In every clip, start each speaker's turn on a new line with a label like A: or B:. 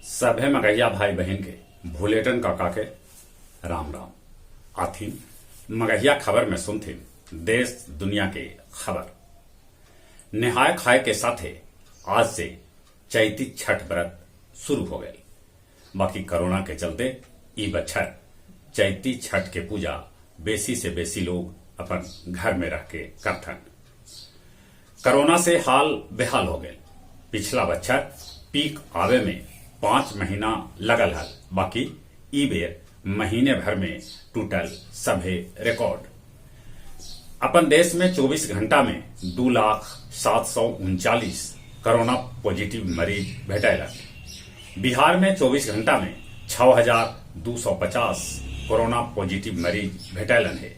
A: सभे मगहिया भाई बहिन के भुलेटन काका के राम राम। आथिन मगहिया खबर में सुनथिन देश दुनिया के खबर। नेहाय खाय के साथे आज से चैती छठ व्रत शुरू हो गए। बाकी कोरोना के चलते ई बच्छर चैती छठ के पूजा बेसी से बेसी लोग अपन घर में रह के करथन। कोरोना से हाल बेहाल हो गए। पिछला बच्छर पीक आवे में 5 महीना लगल हल, बाकी ई बेर महीने भर में टूटल सभे रिकॉर्ड। अपन देश में 24 घंटा में 2,00,739 कोरोना पॉजिटिव मरीज भेटैलन। बिहार में 24 घंटा में 6,250 कोरोना पॉजिटिव मरीज भेटैलन है।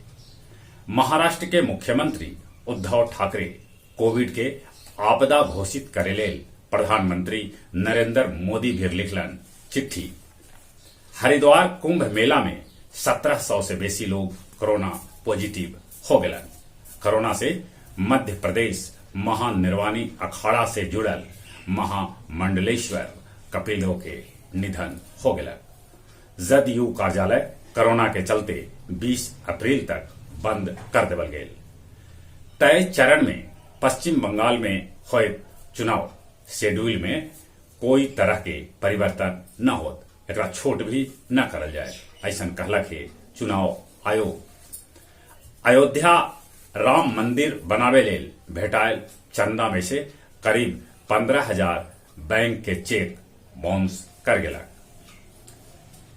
A: महाराष्ट्र के मुख्यमंत्री उद्धव ठाकरे कोविड के आपदा घोषित करे लेल प्रधानमंत्री नरेंद्र मोदी भी लिखलन चिट्ठी। हरिद्वार कुंभ मेला में 1700 से बेसी लोग कोरोना पॉजिटिव हो गलन। कोरोना से मध्य प्रदेश महानिर्वाणी अखाड़ा से जुड़ल महामंडलेश्वर कपिलो के निधन हो गलन। जदयू कार्यालय कोरोना के चलते 20 अप्रैल तक बंद कर देवल गेल। तय चरण में पश्चिम बंगाल में होए चुनाव शेड्यूल में कोई तरह के परिवर्तन न होत, एकरा छोट भी न करल जाए, ऐसा कहलक है चुनाव आयोग। अयोध्या राम मंदिर बनावे लेल भेटायल चंदा में से करीब 15,000 बैंक के चेक बाउंस कर गेलक।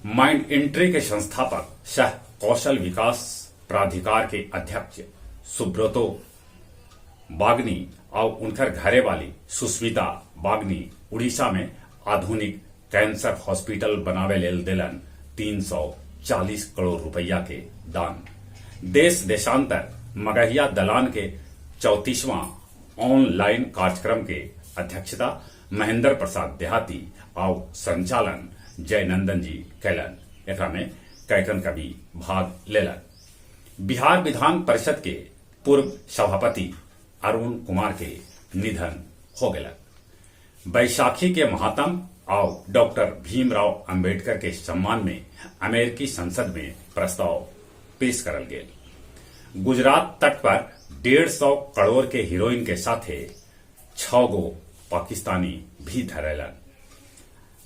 A: माइंड एंट्री के संस्थापक सह कौशल विकास प्राधिकार के अध्यक्ष सुब्रतो बागनी और उनकर घरे वाली सुस्मिता बागनी उड़ीसा में आधुनिक कैंसर हॉस्पिटल बनावे लेल दिलन 340 करोड़ रुपया के दान। देश देशांतर मगहिया दलान के 34वां ऑनलाइन कार्यक्रम के अध्यक्षता महेंद्र प्रसाद देहाती और संचालन जयनंदन जी कैलन। एकरा में कैकन कवि भाग लेलन। बिहार विधान परिषद के पूर्व सभापति अरुण कुमार के निधन हो गया। बैसाखी के महात्म और डॉक्टर भीमराव अंबेडकर के सम्मान में अमेरिकी संसद में प्रस्ताव पेश करल गेल। गुजरात तट पर 150 करोड़ के हीरोइन के साथे 6 गो पाकिस्तानी भी धरेलन।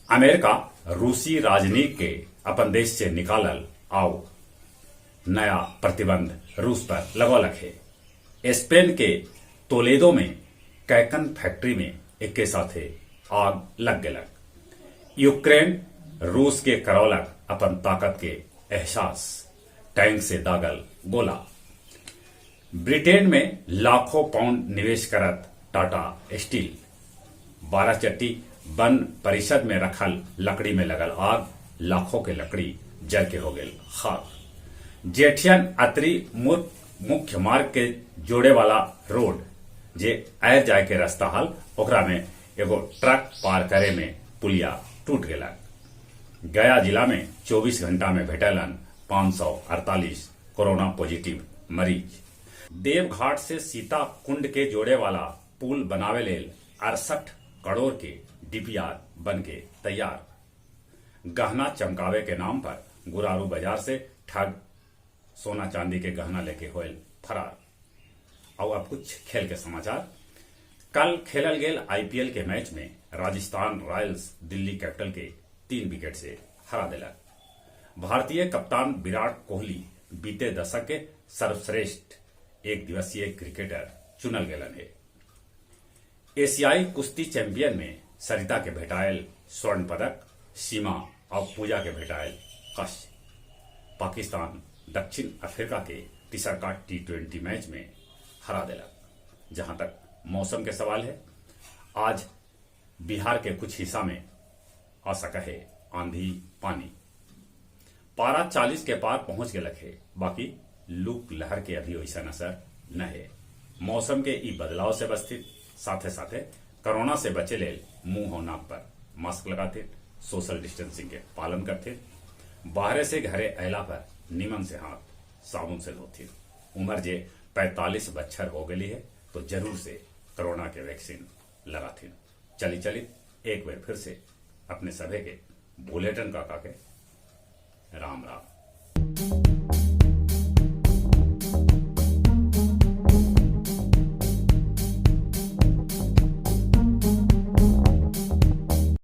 A: अमेरिका रूसी राजनीति के अपन देश से निकालल आउ नया प्रतिबंध रूस पर लगौलक है। स्पेन के तोलेदो में कैकन फैक्ट्री में एक साथे आग लग गलक। यूक्रेन रूस के करौलक अपन ताकत के एहसास, टैंक से दागल गोला। ब्रिटेन में लाखों पाउंड निवेश करत टाटा स्टील। बाराचट्टी वन परिषद में रखल लकड़ी में लगल आग, लाखों के लकड़ी जल के हो गए खाक। जेठियन अतरी मुख्य मार्ग के जोड़े वाला रोड जे आय जाए के रास्ता हल, ओकरा में एगो ट्रक पार करे में पुलिया टूट गेलक। गया जिला में 24 घंटा में भेटलन 548 कोरोना पॉजिटिव मरीज। देवघाट से सीता कुंड के जोड़े वाला पुल बनावे लेल 68 करोड़ के डीपीआर बन के तैयार। गहना चमकावे के नाम पर गुरारू बाजार से ठग सोना चांदी के गहना लेके होयल फरार। और अब कुछ खेल के समाचार। कल खेलल गेल आईपीएल के मैच में राजस्थान रॉयल्स दिल्ली कैपिटल के 3 विकेट से हरा दिलक। भारतीय कप्तान विराट कोहली बीते दशक के सर्वश्रेष्ठ एक दिवसीय क्रिकेटर चुनल गेलन है। एशियाई कुश्ती चैंपियन में सरिता के भेटायल स्वर्ण पदक, सीमा और पूजा के भेटायल कांस्य। पाकिस्तान दक्षिण अफ्रीका के तीसरका T20 match में हरा दिलक। जहां तक मौसम के सवाल है, आज बिहार के कुछ हिस्सा में आ सका है आंधी पानी। पारा 40 के पार पहुंच गलक है, बाकी लू लहर के अभी वैसा असर न है। मौसम के ई बदलाव से बचते साथे साथे कोरोना से बचे लेल मुंह और नाक पर मास्क लगाते, सोशल डिस्टेंसिंग के पालन करते, बाहरे से घरे अयला पर निमन से हाथ साबुन से धोते। उम्र जे 45 बच्छर हो गई है तो जरूर से कोरोना के वैक्सीन लगाथिन। चली चली एक बार फिर से अपने सभे के बुलेटिन काका के राम राम।